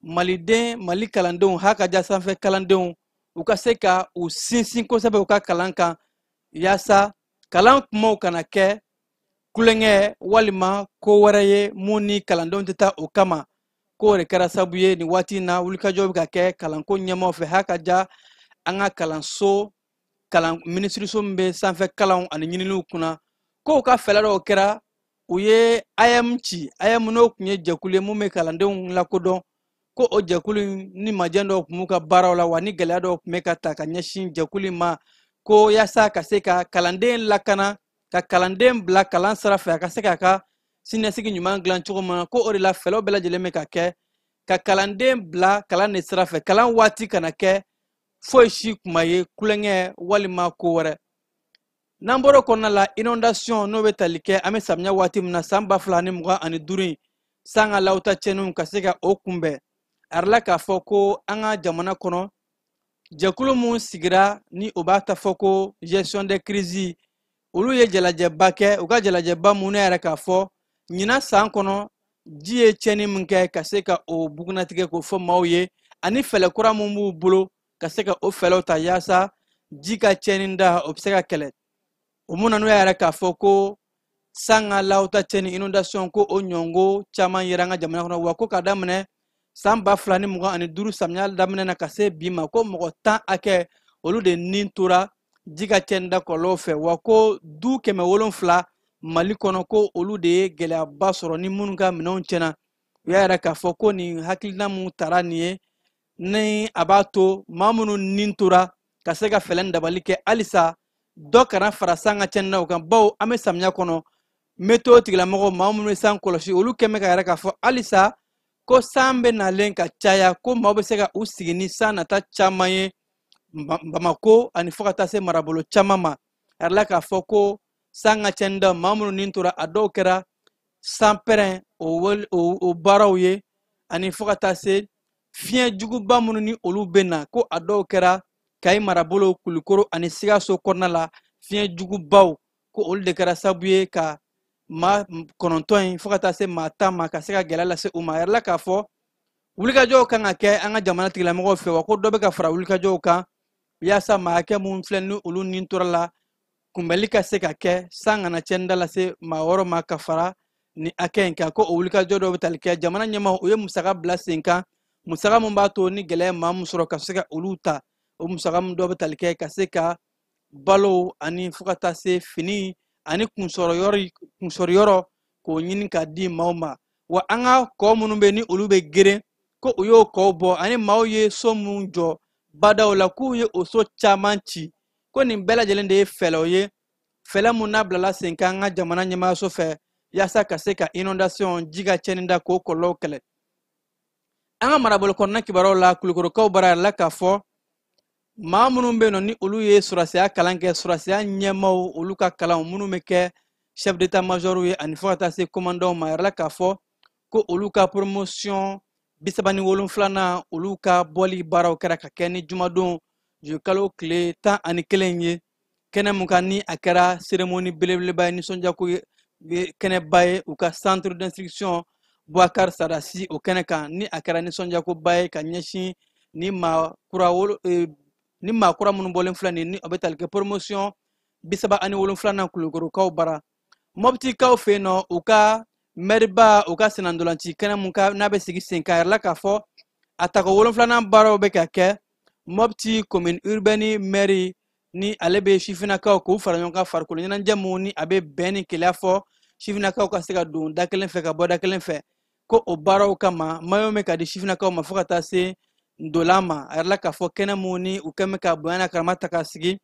maliden Mali kalandenw ha ka ja sanfɛ kalandenw u ka se ka u sinsin kosɛbɛ u ka kalan kan, yaasa kalan kumaw kana kɛ kulonkɛ walima ko wɛrɛ ye mun ni kalandenw tɛ taa o kama. K'o de kɛra sababu ye nin waati in na wulikajɔ bɛ ka kɛ kalanko ɲɛmaaw fɛ ha ka ja an ka kalanso kalan minisiriso min bɛ sanfɛ kalanw ani ɲininiw kunna, k'o ka fɛɛrɛ dɔw kɛra, u ye AEEM ci. AEEM n'o tun ye jɛkulu ye mun bɛ kalandenw lakodɔn, ko o jɛkulu ni majɛ dɔw tun b'u ka baaraw la, wa ni gɛlɛya dɔw tun bɛ ka ta ka ɲɛsin jɛkulu in ma, ko yaasa ka se ka kalanden lakana, ka kalanden bila kalan sira fɛ, a ka se k'a ka siniɲɛsigi ɲuman dilan cogo min na. Ko o de la fɛɛrɛw bɛɛ lajɛlen bɛ ka kɛ ka kalanden bila kalan de sira fɛ, kalan waati kana kɛ foyi si kuma ye kulonkɛ walima ko wɛrɛ. N'an bɔra o kɔnɔna la, inondation n'o bɛ tali kɛ an bɛ samiya waati min na san 2025 in, san ka lawuta tiɲɛniw ka se ka o kunbɛn, a yɛrɛ la k'a fɔ ko an ka jamana kɔnɔ jɛkulu mun sigira ni o b'a ta fɔ ko gestion des crises, olu ye jalajɛba kɛ. U ka jalajɛba mun ne yɛrɛ k'a fɔ ɲinan san kɔnɔ ji ye tiɲɛni min kɛ, ka se ka o bugunnatigɛ k'o fɔ maaw ye, ani fɛɛrɛ kura mun b'u bolo ka se ka o fɛɛrɛw ta yaasa ji ka tiɲɛni da o bɛ se ka kɛlɛ. O mun na n'o y'a yɛrɛ k'a fɔ ko san ka lawuta tiɲɛni inondation, ko o ɲɔngo caman yera an ka jamana kɔnɔ, wa ko k'a daminɛ San 2025 samiya daminɛ na ka se bi ma, ko mɔgɔ 10 hakɛ olu de nin tora ji ka cɛnida kɔlɔlɔw fɛ, wa ko du 700 Mali kɔnɔ ko olu de ye gɛlɛyaba sɔrɔ ni minnu ka minɛnw tiɲɛna. U y'a yira k'a fɔ ko nin hakilina mun tara nin ye, ni a b'a to maa minnu nin tora ka se ka fɛɛrɛ dabali kɛ halisa dɔ kana fara san ka cɛnnidaw kan, bawo an bɛ samiya kɔnɔ. Météo tigilamɔgɔw, maa minnu bɛ san kɔlɔsi, olu kɛn bɛ ka yira k'a fɔ halisa ko san bɛ nalen ka caya, ko maaw bɛ se ka u sigi ni san nata caman ye Bamako ani fo ka taa se marabolo caman ma. A yirala k'a fɔ ko san ka cɛnnidaw, maa minnu nin tora, a dɔw kɛra sanpɛrɛn o baaraw ye, ani fo ka taa se fiɲɛ juguba minnu ni olu bɛ na, ko a dɔw kɛra Kayi marabolo, Kulukoro ani Sikaso kɔnɔna la, fiɲɛ jugubaw ko olu de kɛra sababu ye ka maa 9 in fo ka taa se maa 10 ma ka se ka gɛlɛya lase u ma. A yirala k'a fɔ wulikajɔw kan ka kɛ an ka jamana tigilamɔgɔw fɛ, wa ko dɔ bɛ ka fara wulikajɔw kan yaasa maa hakɛ minnu filɛ ni olu nin tora la, kunbɛli ka se ka kɛ san kana cɛnida lase maa wɔɔrɔ ma ka fara ni hakɛ in kan. Ko o wulikajɔ dɔw bɛ tali kɛ jamana ɲɛmaaw, u ye musaka bila sen kan, musaka mun b'a to ni gɛlɛya maa mun sɔrɔ ka se ka olu ta, o musaka mun dɔw bɛ tali kɛ ka se ka balo ani fo ka taa se fini ani kunsɔrɔyɔrɔ k'o ɲini k'a di maaw ma. Wa an ka kɔ minnu bɛ ni olu bɛ geren, ko u y'o kɔw bɔ, ani maaw ye so mun jɔ badaw la k'u ye o so caman ci, ko nin bɛɛ lajɛlen de ye fɛɛrɛw ye, fɛɛrɛ mun n'a bilala sen kan an ka jamana ɲɛmaayaso fɛ yaasa ka se ka inondation, ji ka cɛnni da, k'o kɔlɔlɔw kɛlɛ. An ka marabolo kɔnɔna kibaruyaw la, Kulukorokaw bara yɛrɛ la k'a fɔ maa minnu bɛ yen nɔ ni olu ye sɔrɔdasiya kalan kɛ, sɔrɔdasiya ɲɛmaaw olu ka kalanw minnu bɛ kɛ chef d'état major ye ani fo ka taa se commandant ma, yɛrɛ la k'a fɔ ko olu ka promotion 37nan olu ka bɔli baaraw kɛra ka kɛ ni jumadon kalo tile 11 ye, kɛnɛ mun kan ni a kɛra cérémonie belebeleba ye, nisɔndiyako ye, kɛnɛba ye u ka centre d'instruction Boubacar Sadassi o kɛnɛ kan, ni a kɛra nisɔndiyakoba ye ka ɲɛsin ni maa kura wolo, ni maa kura minnu bɔlen filɛ nin ye, ni o bɛ tali kɛ promotion 37nan Kulukorokaw bara. Mɔptikaw fɛ yen nɔ, u ka mɛriba u ka sennantolanci kɛnɛ mun ka n'a bɛ sigi sen kan, a yirala k'a fɔ a tako 7nan baaraw bɛ ka kɛ Mɔpti commune urbaine mairie ni ale bɛ sifinnakaw k'u fara ɲɔgɔn kan farikolo ɲɛnajɛ mun ni a bɛ bɛn ni keleya fɔ sifinnakaw ka se ka don da kelen fɛ ka bɔ da kelen fɛ, ko o baaraw kama maillot bɛ ka di sifinnakaw ma fo ka taa se ndolan ma. A yirala k'a fɔ kɛnɛ mun ni u kɛn bɛ ka bonya n'a karama ta k'a sigi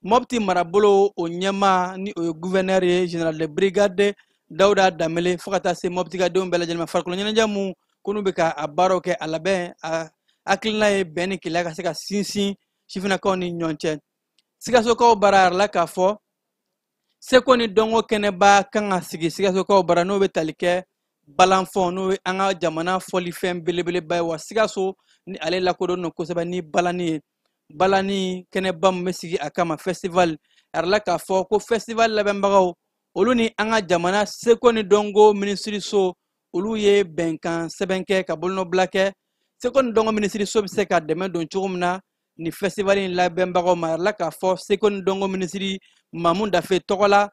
Mɔpti marabolo o ɲɛmaa ni o ye gouverneur ye général de brigade Dawuda Danbele fo ka taa se Mɔpti ka denw bɛɛ lajɛlen ma. Farikolo ɲɛnajɛ mun ko n'u bɛ ka a baaraw kɛ, a labɛn a hakilina ye bɛn ni keleya ka se ka sinsin sifinnakaw ni ɲɔgɔn cɛ. Sikasokaw bara yirala k'a fɔ seko ni dɔnko kɛnɛba kan ka sigi Sikasokaw bara, n'o bɛ tali kɛ balanfɔn, n'o ye an ka jamana fɔlifɛn belebeleba ye, wa Sikaso ni ale lakodɔnnen don kosɛbɛ ni balani ye. Balani kɛnɛba min bɛ sigi a kama festival, a yirala k'a fɔ ko festival labɛnbagaw olu ni an ka jamana seko ni dɔnko minisiriso olu ye bɛnkan sɛbɛn kɛ ka bolonɔbila kɛ. Seko ni dɔnko minisiriso bɛ se ka dɛmɛ don cogo min na ni festival in labɛnbagaw ma. A yirala k'a fɔ seko ni dɔnko minisiri Mamu Dafe tɔgɔ la,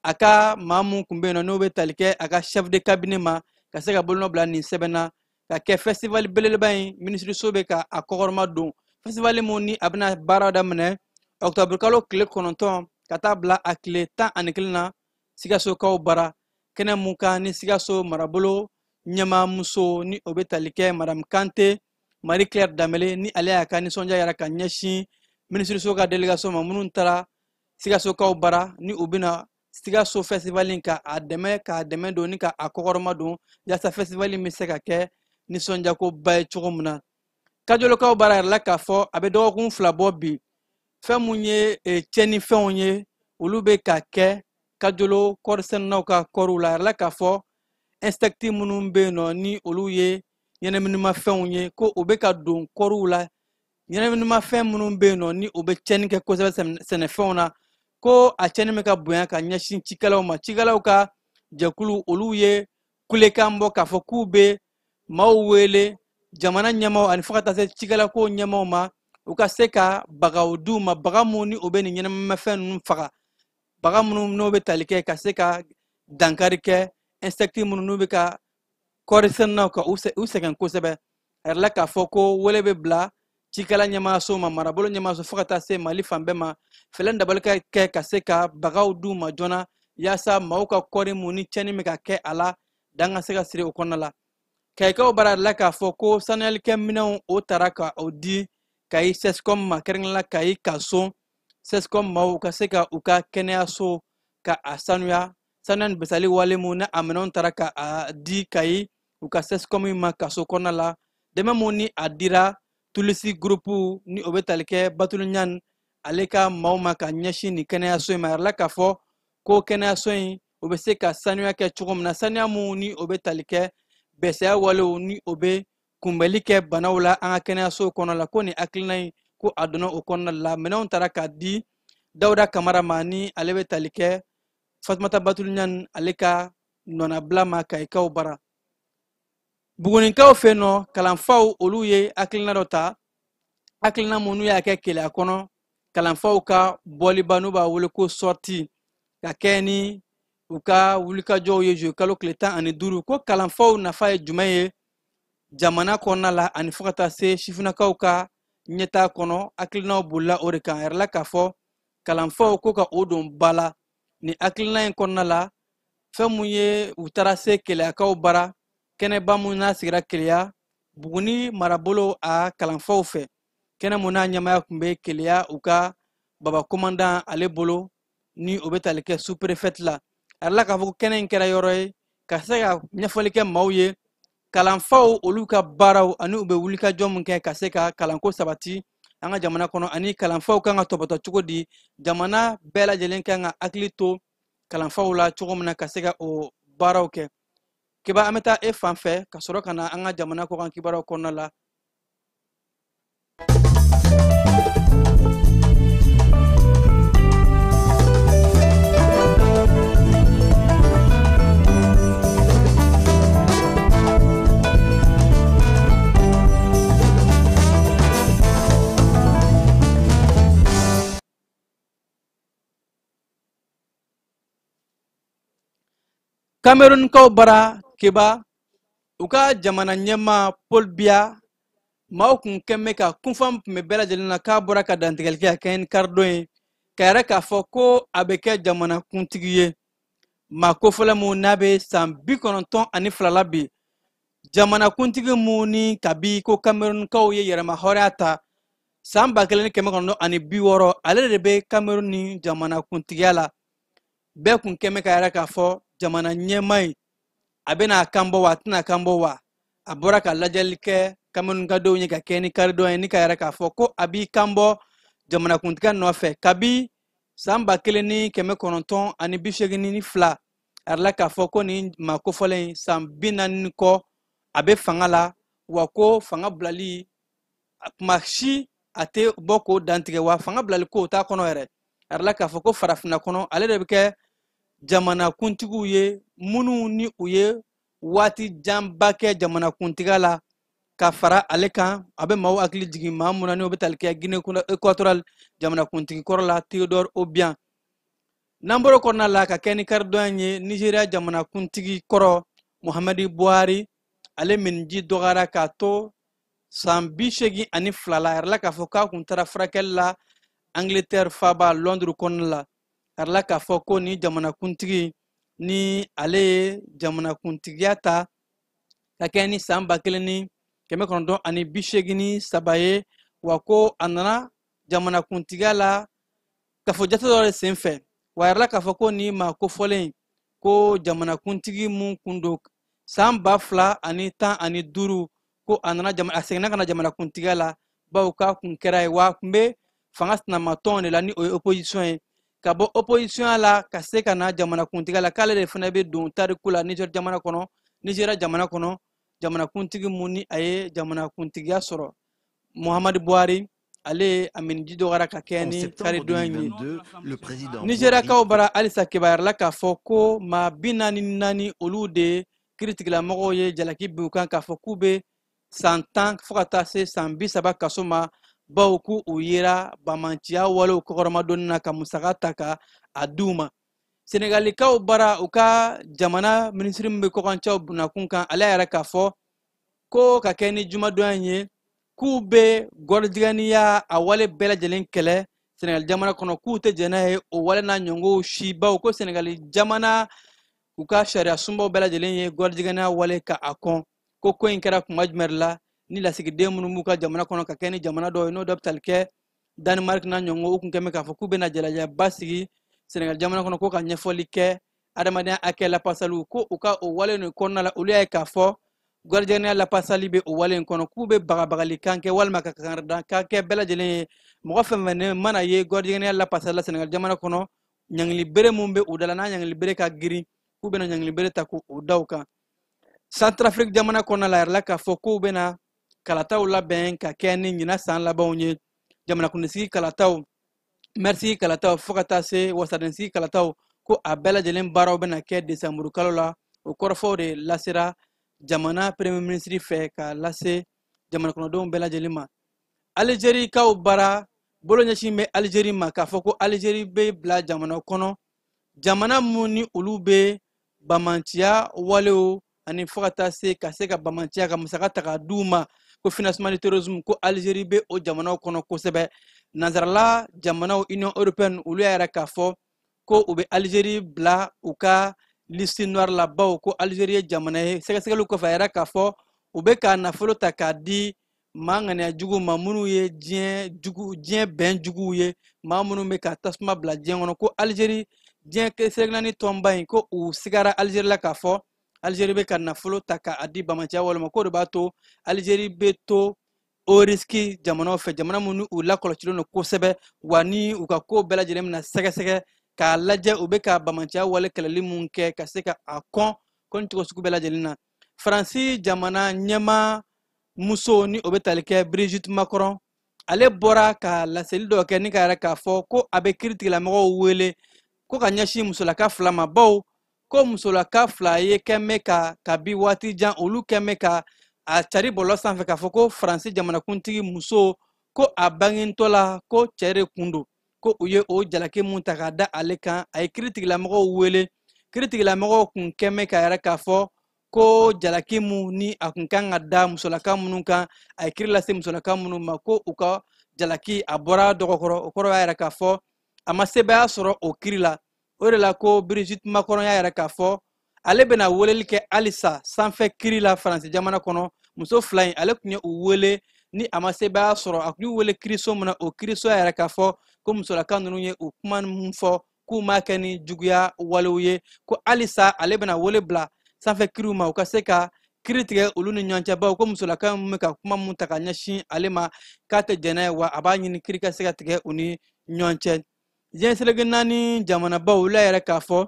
a ka maa mun kun bɛ yen nɔ n'o bɛ tali kɛ a ka chef de cabinet ma ka se ka bolonɔ bila nin sɛbɛn na ka kɛ festival belebeleba in minisiriso bɛ ka a kɔkɔrɔma don. Festival mun ni a bɛna baara daminɛ octobre kalo tile 9 ka taa bila a tile 11 na Sikasokaw bara, kɛnɛ mun kan ni Sikaso marabolo ɲɛmaamuso ni o bɛ tali kɛ Madame Kante Marie Claire Danbele ni ale y'a ka nisɔndiya yira ka ɲɛsin minisiriso ka délégation ma minnu taara Sikasokaw bara ni u bɛna Sikaso festival in ka a dɛmɛ, k'a dɛmɛ don ni ka a kɔkɔrɔma don yaasa festival in bɛ se ka kɛ nisɔndiyakoba ye cogo min na. Kajolokaw bara yirala k'a fɔ a bɛ dɔgɔkun 2 bɔ bi, fɛn mun ye tiɲɛnifɛnw ye olu bɛ ka kɛ Kajolo kɔɔrisɛnɛnaw ka kɔɔriw la. A yirala k'a fɔ insectes minnu bɛ yen nɔ ni olu ye ɲɛnaminimafɛnw ye, ko u bɛ ka don kɔɔriw la, ɲɛnaminimafɛn minnu bɛ yen nɔ ni u bɛ tiɲɛni kɛ kosɛbɛ sɛnɛfɛnw na, ko a tiɲɛni bɛ ka bonya ka ɲɛsin cikɛlaw ma. Cikɛlaw ka jɛkulu olu ye kulekan bɔ k'a fɔ k'u bɛ maaw wele jamana ɲɛmaaw ani fo ka taa se cikɛlako ɲɛmaaw ma, u ka se ka bagaw d'u ma, baga mun ni u bɛ nin ɲɛnaminimafɛn ninnu faga, baga minnu n'o bɛ tali kɛ ka se ka dankari kɛ insectes minnu n'u bɛ ka kɔɔri sɛnɛnaw ka u sɛgɛn kosɛbɛ. A yirala k'a fɔ ko wele bɛ bila cikɛla ɲɛmaaso ma, marabolo ɲɛmaaso, fo ka taa se Mali fan bɛɛ ma, fɛlɛ dabali ka kɛ ka se ka bagaw d'u ma joona, yaasa maaw ka kɔɔri mun ni tiɲɛni bɛ ka kɛ a la, dan ka se ka siri o kɔnɔna la. Kayikaw bara yirala k'a fɔ ko sanuyalikɛ minɛnw o tara ka o di Kayi CSCOM ma, kɛrɛnkɛrɛnnenya la Kayi Kaso CSCOM maaw ka se ka u ka kɛnɛyaso ka a sanuya. Sanuya ni besali wale mun ni a minɛnw tara ka a di Kayi u ka CSCOM ma kaso kɔnɔna la. Dɛmɛ mun ni a dira Tulisi gurupu ni o bɛ tali kɛ Batulu Ɲani ale ka maaw ma ka ɲɛsin nin kɛnɛyaso in ma, a yirala k'a fɔ ko kɛnɛyaso in o bɛ se ka sanuya kɛ cogo min na, sanuya mun ni o bɛ tali kɛ bɛsɛya walew ni o bɛ kunbɛli kɛ banaw la an ka kɛnɛyaso kɔnɔ la, ko nin hakilina in ko a donna o kɔnɔna la. Minɛnw tara k'a di Dawuda Kamara ma ni ale bɛ tali kɛ Fatumata Batulu Ɲani ale ka nɔnabila ma Kayikaw bara. Bugunikaw fɛ yen nɔ, kalanfaw olu ye hakilina dɔ ta, hakilina mun n'u y'a kɛ Keleya kɔnɔ, kalanfaw ka bɔliba n'u b'a wele ko sortie, ka kɛ ni u ka wulikajɔw ye juillet kalo tile 15, ko kalanfaw nafa ye jumɛn ye jamana kɔnɔna la ani fo ka taa se sifinnakaw ka ɲɛtaa kɔnɔ. Hakilinaw bolila o de kan. A yirala k'a fɔ kalanfaw ko ka o don ba la nin hakilina in kɔnɔna la. Fɛn mun ye u taara se Keleyakaw bara, kɛnɛba mun n'a sigira Keleya Buguni marabolo a kalanfaw fɛ, kɛnɛ mun n'a ɲɛmaaya tun bɛ Keleya u ka baba komandan ale bolo ni o bɛ tali kɛ sous-préfet la. A yirala k'a fɔ ko kɛnɛ in kɛra yɔrɔ ye ka se ka ɲɛfɔli kɛ maaw ye kalanfaw olu ka baaraw ani u bɛ wulikajɔ mun kɛ ka se ka kalanko sabati an ka jamana kɔnɔ, ani kalanfaw kan ka tɔbɔtɔ cogo di, jamana bɛɛ lajɛlen kan ka hakili to kalanfaw la cogo min na ka se ka o baaraw kɛ. Keba, an bɛ taa e fan fɛ ka sɔrɔ ka na an ka jamana kɔkan kibaruyaw kɔnɔna la. Camerounkaw bara, Keba, u ka jamana ɲɛmaa Paul Biya, maaw kun kɛn bɛ ka kunfan tun bɛ bɛɛ lajɛlen na k'a bɔra ka dantigɛli kɛ ka kɛɲɛ ni karidon ye, ka yɛrɛ k'a fɔ ko a bɛ kɛ jamana kuntigi ye. Maa kofɔlɔ mun n'a bɛ san 92 la bi, jamana kuntigi mun ni kabi ko Camerounkaw ye yɛrɛma hɔrɔnya ta san 1960, ale de bɛ Cameroun ni jamana kuntigiya la. Bɛɛ kun kɛn bɛ ka yɛrɛ k'a fɔ jamana ɲɛmaa in a bɛna a kan bɔ wa, a tɛna a kan bɔ wa. A bɔra ka lajɛli kɛ Camerounkadenw ye ka kɛ ni karidon ye ni ka yɛrɛ k'a fɔ ko a b'i kan bɔ jamanakuntigiya nɔfɛ kabi san 1982. A yirala k'a fɔ ko nin maa kofɔlen in san 40 kɔ a bɛ fanga la, wa ko fanga bilali kuma si a tɛ bɔ k'o dantigɛ, wa fanga bilali ko o t'a kɔnɔ yɛrɛ. A yirala k'a fɔ ko farafinna kɔnɔ ale de bɛ kɛ jamanakuntigiw ye minnu ni u ye waati janba kɛ jamanakuntigiya la ka fara ale kan. A bɛ maaw hakili jigin maa mun na n'o bɛ tali kɛ Guinée équatoriale jamanakuntigi kɔrɔ la Théodore Obiang. N'an bɔra o kɔnɔna la ka kɛ ni karidon ye, Nigéria jamanakuntigi kɔrɔ Muhammadu Buhari ale miniji dɔgɔyara k'a to san 82 la. A yirala k'a fɔ k'a kun taara furakɛli la Angleterre faaba Londres kɔnɔna la. A yirala k'a fɔ ko ni jamanakuntigi ni ale ye jamanakuntigiya ta ka kɛ ni san 1983 ye, wa ko a nana jamanakuntigiya la kafo jate dɔ de sen fɛ. Wa a yirala k'a fɔ ko ni maa kofɔlen ko jamanakuntigi mun kun don san 2015, ko a nana a seginna ka na jamanakuntigiya la, bawo k'a kun kɛra ye, wa a kun bɛ fanga sinamatɔn de la ni o ye opposition ye, ka bɔ opposition la ka se ka na jamanakuntigiya la, k'ale de fana bɛ don tariku la Niger jamana kɔnɔ, Nigéria jamana kɔnɔ, jamanakuntigi mun ni a ye jamanakuntigiya sɔrɔ. Muhammadu Buhari ale a miniji dɔgɔyara ka kɛ ni karidon ye. Nigériakaw bara halisa kibaruyala k'a fɔ ko maa 44 olu de kiiritigɛlamɔgɔw ye jalaki bin u kan k'a fɔ k'u bɛ san 10 fo ka taa se san 30 kaso ma, bawo k'u u yera bamanciya walew kɔkɔrɔmadonni na ka musaka ta ka a di u ma. Senegalikaw bara u ka jamana minisiri min bɛ kɔkancɛw bunakun kan, ale yɛrɛ k'a fɔ Ko ka kɛ ni jumadonya in ye, k'u bɛ gɔrɔjigɛniya a wale bɛɛ lajɛlen kɛlɛ Senegal jamana kɔnɔ, k'u tɛ jɛn n'a ye o wale n'a ɲɔngɔw si, bawo ko Senegal jamana u ka sariya sunbaw bɛɛ lajɛlen ye gɔrɔjigɛniya wale ka a kɔn. Ko ko in kɛra kuma jumɛn de la ni lasigiden minnu b'u ka jamana kɔnɔ ka kɛ ni jamana dɔw ye, n'o dɔ bɛ tali kɛ Danemark n'a ɲɔngɔn, u kun kɛn bɛ k'a fɔ k'u bɛna jalajɛba sigi Senegal jamana kɔnɔ ko ka ɲɛfɔli kɛ adamadenya hakɛ lapasaliw, ko u ka o wale nin kɔnɔna la, olu y'a ye k'a fɔ gɔrɔjigɛniya lapasali bɛ o wale in kɔnɔ, k'u bɛ bagabagali kan kɛ walima ka kankaridan kan kɛ bɛɛ lajɛlen ye. Mɔgɔ fɛn fɛn mana ye gɔrɔjigɛniya lapasali la Senegal jamana kɔnɔ, ɲangili bere mun bɛ u da la, n'a ɲangili bere ka girin, k'u bɛna ɲangili bere ta k'o da u kan. Centrafrique jamana kɔnɔna la, a yirala k'a fɔ k'u bɛna kalataw labɛn ka kɛ ni ɲinan san labanw ye, jamanakuntigi kalataw, mɛrisigi kalataw, fo ka taa se wasadensigi kalataw, ko a bɛɛ lajɛlen baaraw bɛna kɛ desanburu kalo la. O kɔrɔfɔw de lasera jamana premier ministre fɛ ka lase jamana kɔnɔdenw bɛɛ lajɛlen ma. Alizerikaw bara bolo ɲɛsin bɛ Alizeri ma k'a fɔ ko Alizeri bɛ bila jamana kɔnɔ, jamana mun ni olu bɛ bamanciya walew ani fo ka taa se ka se ka bamanciya ka musaka ta k'a d'u ma, ko financement du terrorisme, ko Alizeri bɛ o jamanaw kɔnɔ kosɛbɛ. Nansarala jamanaw Union européenne, olu y'a yira k'a fɔ ko u bɛ Alizeri bila u ka liste noire la, bawo ko Alizeri ye jamana ye. Sɛgɛsɛgɛliw kɔfɛ, a yira k'a fɔ u bɛ ka nafolo ta k'a di maa ŋaniya juguw ma, minnu ye diɲɛ bɛn juguw ye, maa minnu bɛ ka tasuma bila diɲɛ kɔnɔ. Ko Alizeri diɲɛ seleke naani tɔnba in, ko u sigara Alizeri la k'a fɔ Alizeri bɛ ka nafolo ta k'a di bamanciya walima k'o de b'a to Alizeri bɛ to haut risque jamanaw fɛ, jamana minnu u lakɔlɔsilen don kosɛbɛ, wa ni u ka ko bɛɛ lajɛlen bɛna sɛgɛsɛgɛ k'a lajɛ u bɛ ka bamanciya wale kɛlɛli mun kɛ ka se ka a kɔn ko ni cogo sugu bɛɛ lajɛlen na. Faransi jamana ɲɛmaa muso ni o bɛ tali kɛ Brigitte Macron, ale bɔra ka laseli dɔ kɛ ni ka yɛrɛ k'a fɔ ko a bɛ kiiritigɛlamɔgɔw wele ko ka ɲɛsin musolaka fila ma, bawo ko musolaka fila ye kɛn bɛ ka kabi waati jan olu kɛn bɛ ka a cari bɔlɔlɔ sanfɛ k'a fɔ ko Faransi jamanakuntigi muso ko a bangentɔ la ko cɛ de kun don, ko u ye o jalaki mun ta k'a da ale kan. A ye kiiritigɛlamɔgɔw wele, kiiritigɛlamɔgɔw kun kɛn bɛ ka yɛrɛ k'a fɔ ko jalaki mun ni a kun kan ka da musolaka minnu kan, a ye kiiri lase musolaka minnu ma, ko u ka jalaki a bɔra dɔgɔkɔrɔ. O kɔrɔ y'a yɛrɛ k'a fɔ a ma sebaaya sɔrɔ o kiiri la. O de la ko Brigitte Macron y'a yɛrɛ k'a fɔ ale bɛna weleli kɛ halisa sanfɛ kiiri la Faransi jamana kɔnɔ. Muso fila in, ale tun ye u wele ni a ma sebaaya sɔrɔ, a tun y'u wele kiiriso min na, o kiiriso y'a yɛrɛ k'a fɔ ko musolaka ninnu ye u kuma mun fɔ k'u m'a kɛ ni juguya walew ye, ko halisa ale bɛna wele bila sanfɛ kiiriw ma u ka se ka kiiri tigɛ olu ni ɲɔgɔn cɛ, bawo ko musolaka min bɛ ka kuma mun ta ka ɲɛsin ale ma k'a tɛ jɛn n'a ye, wa a b'a ɲini kiiri ka se ka tigɛ u ni ɲɔgɔn cɛ. Diɲɛ seleke naani jamanabaw, olu y'a yɛrɛ k'a fɔ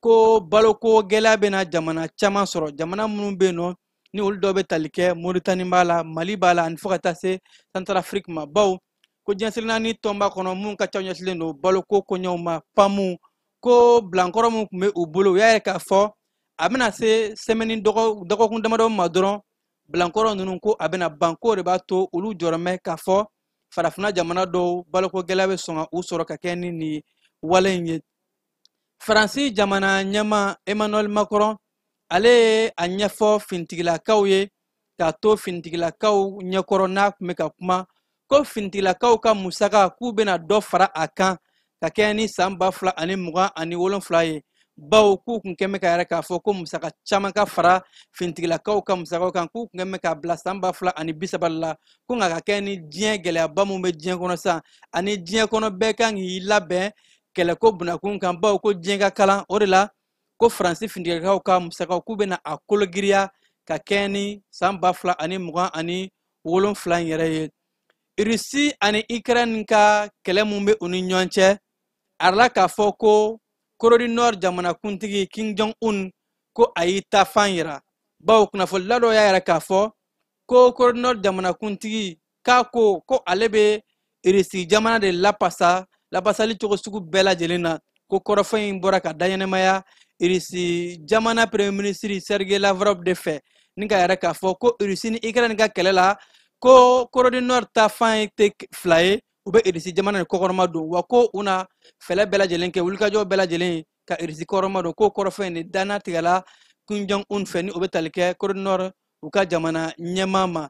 ko baloko gɛlɛya bɛna jamana caman sɔrɔ, jamana minnu bɛ yen nɔ ni olu dɔw bɛ tali kɛ Moritani b'a la, Mali b'a la, ani fo ka taa se Centrafrique ma, bawo ko diɲɛ seleke naani tɔnba kɔnɔ mun ka ca ɲɛsinnen don baloko koɲɛw ma, PAMU, ko bilankɔrɔ mun tun bɛ u bolo, u y'a ye k'a fɔ a bɛna se sɛmɛni dɔgɔkun damadɔ ma dɔrɔn bilankɔrɔ ninnu ko a bɛna ban, k'o de b'a to olu jɔrɔ bɛ k'a fɔ farafinna jamana dɔw baloko gɛlɛya bɛ sɔn ka u sɔrɔ ka kɛ ni nin wale in ye. Faransi jamana ɲɛmaa Emmanuel Macron, ale ye a ɲɛfɔ finitigilakaw ye k'a to finitigilakaw ɲɛkɔrɔ n'a tun bɛ ka kuma, ko finitigilakaw ka musaka k'u bɛna dɔ fara a kan ka kɛ ni san 2027 ye, bawo k'u kun kɛn bɛ ka yɛrɛ k'a fɔ ko musaka caman ka fara finitigilakaw ka musakaw kan, k'u kun kɛn bɛ k'a bila san 2030 la, ko nka ka kɛ ni diɲɛ gɛlɛyaba mun bɛ diɲɛ kɔnɔ sisan, ani diɲɛ kɔnɔ bɛɛ kan k'i labɛn kɛlɛko bunakun kan, bawo ko diɲɛ ka kalan. O de la ko Faransi finitigilakaw ka musakaw k'u bɛna a kologiriya ka kɛ ni san 2027 in yɛrɛ ye. Irisi ani Ukraine ka kɛlɛ mun bɛ u ni ɲɔgɔn cɛ, a yirala k'a fɔ ko Corée du Nord jamanakuntigi Kim Jong-un ko a y'i ta fan yira, bawo kunnafonidila dɔ y'a yira k'a fɔ ko Corée du Nord jamanakuntigi k'a ko ko ale bɛ Irisi jamana de lapasa lapasali cogo sugu bɛɛ lajɛlen na, ko kɔrɔfɔ in bɔra ka daɲɛnɛmaya Irisi jamana premier ministre Sergei Lavrov de fɛ, ni k'a yɛrɛ k'a fɔ ko Irisi ni Ukraine ka kɛlɛ la, ko Corée du Nord ta fan tɛ fila ye, u bɛ Irisi jamana de kɔkɔrɔma don, wa ko u na fɛlɛ bɛɛ lajɛlen kɛ, wulikajɔ bɛɛ lajɛlen ka Irisi kɔkɔrɔma don. Ko kɔrɔfɔ in de danna tigɛla Kim Jong-un fɛ, ni o bɛ tali kɛ Corée du Nord u ka jamana ɲɛmaa ma.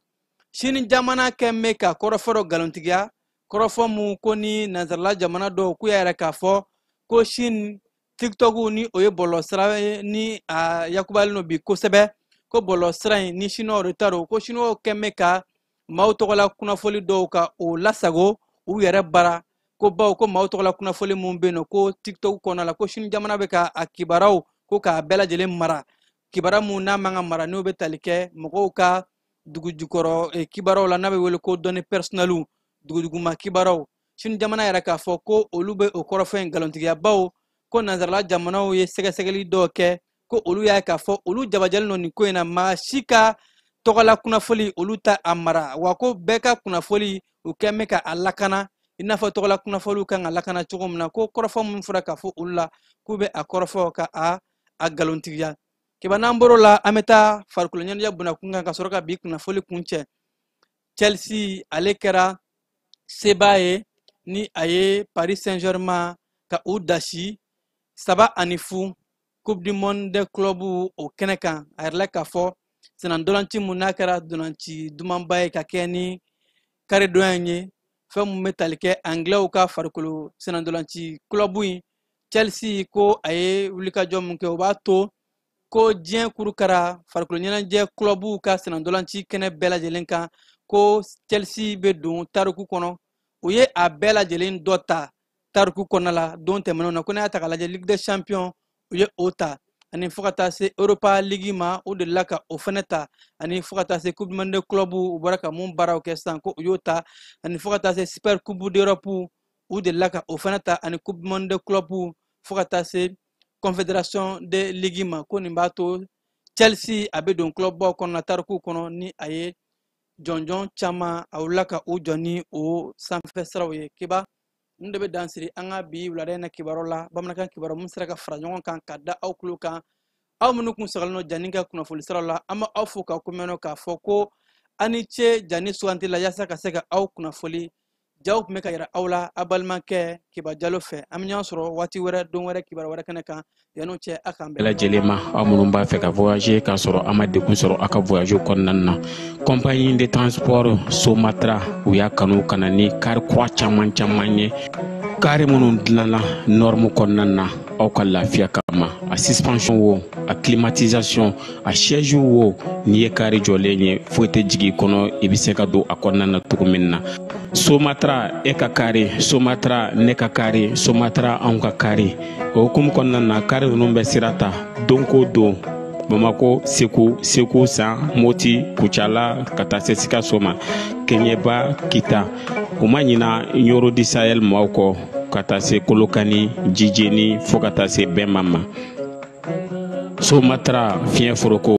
Sini jamana kɛn bɛ ka kɔrɔfɔ dɔ nkalontigiya, kɔrɔfɔ mun ko ni nansarala jamana dɔw k'u y'a yɛrɛ k'a fɔ ko Sini TikTok ni o ye bɔlɔlɔsira ye ni a yakubalen don bi kosɛbɛ, ko bɔlɔlɔsira in ni Chinois de ta don, ko Chinois kɛn bɛ ka maaw tɔgɔla kunnafoli dɔw ka o lasago u yɛrɛ bara, ko bawo ko maaw tɔgɔla kunnafoli mun bɛ yen nɔ ko TikTok kɔnɔna la, ko Sini jamana bɛ ka a kibaruyaw ko k'a bɛɛ lajɛlen mara, kibaruya mun n'a man ka mara n'o bɛ tali kɛ mɔgɔw ka dugu jukɔrɔ kibaruyaw la n'a bɛ wele ko données personnelles, duguduguma kibaruyaw. Sini jamana yɛrɛ k'a fɔ ko olu bɛ o kɔrɔfɔ in nkalontigiya, bawo ko nansarala jamanaw ye sɛgɛsɛgɛli dɔw kɛ ko olu y'a ye k'a fɔ olu jabajalen don nin ko in na, maa si ka tɔgɔla kunnafoli olu ta a mara, wa ko bɛɛ ka kunnafoli u kɛn bɛ ka a lakana i n'a fɔ tɔgɔla kunnafoliw kan ka lakana cogo min na, ko kɔrɔfɔ min fɔra k'a fɔ olu la k'u bɛ a kɔrɔfɔ ka a nkalontigiya. Kiba n'an bɔr'o la, an bɛ taa farikolo ɲɛnajɛ bunakun kan ka sɔrɔ ka bi kunnafoli kuncɛ. Chelsea ale kɛra sebaa ye ni a ye Paris Saint-Germain ka u dasi 3-0 Coupe du Monde des clubs o kɛnɛ kan. A yɛrɛ la k'a fɔ sennantolanci mun n'a kɛra dolanci dumanba ye ka kɛ ni karidonya in ye, fɛn mun bɛ tali kɛ anglais ka farikolo sennantolanci club in Chelsea ko a ye wulikajɔ mun kɛ o b'a to ko diɲɛ kurukara farikolo ɲɛnajɛ club ka sennantolanci kɛnɛ bɛɛ lajɛlen kan, ko Chelsea bɛ don tariku kɔnɔ. U ye a bɛɛ lajɛlen dɔ ta tariku kɔnɔna la don tɛmɛnenw na, ko n'a y'a ta k'a lajɛ Ligue des Champions u ye o ta, ani fo ka taa se Europa League ma u delila ka o fɛnɛ ta, ani fo ka taa se Coupe du Monde des clubs u bɔra ka mun baaraw kɛ sisan ko u y'o ta, ani fo ka taa se Super Coupe d'Europe u delila ka o fɛnɛ ta, ani Coupe du Monde des clubs fo ka taa se Confédération des Ligues ma, ko nin b'a to Chelsea a bɛ don club baw kɔnɔna tariku kɔnɔ ni a ye jɔnjɔn caman a wulila ka u jɔ ni o sanfɛ siraw ye. Kiba ninnu de bɛ dan siri an ka bi wulada in na kibaruyaw la, bamanankan kibaruya mun sera ka fara ɲɔgɔn kan ka da aw tulo kan. Aw minnu kun sɔgɔlen don Jani ka kunnafoni siraw la, an bɛ aw fo k'aw komɛnɔ k'a fɔ ko aw ni ce Jani suganti la yaasa ka se ka aw kunnafoli. Jaw tun bɛ ka yira aw la a balimakɛ Kiba Jalo fɛ. An bɛ ɲɔgɔn sɔrɔ waati wɛrɛ, don wɛrɛ, kibaruya wɛrɛ kɛnɛ kan. Yan'o cɛ, a k'an bɛn. Bɛɛ lajɛlen ma, aw minnu b'a fɛ ka voyager k'a sɔrɔ a ma degun sɔrɔ aw ka voyage kɔnɔna na, compagnie de transport Somatra u y'a kanu ka na ni kari kura caman caman ye, kari minnu dilanna norme kɔnɔna na aw ka lafiya kama. A suspension wo, a climatisation, a siège wo, n'i ye kari jɔlen ye foyi tɛ jigin i kɔnɔ, i bɛ se ka don a kɔnɔna na cogo min na. Somatra e ka kari, Somatra ne ka kari, Somatra anw ka kari. O hukumu kɔnɔna na, kari ninnu bɛ sira ta don ko don, Bamako, Segu, Segu San, Moti, Kucala ka taa se Sikaso ma, Kɛɲɛba, Kita. U ma ɲina Ɲoro di Sahel maaw kɔ ka taa se Kolokani, Jijeni fo ka taa se Bɛnba ma. Somatra fiɲɛ foroko.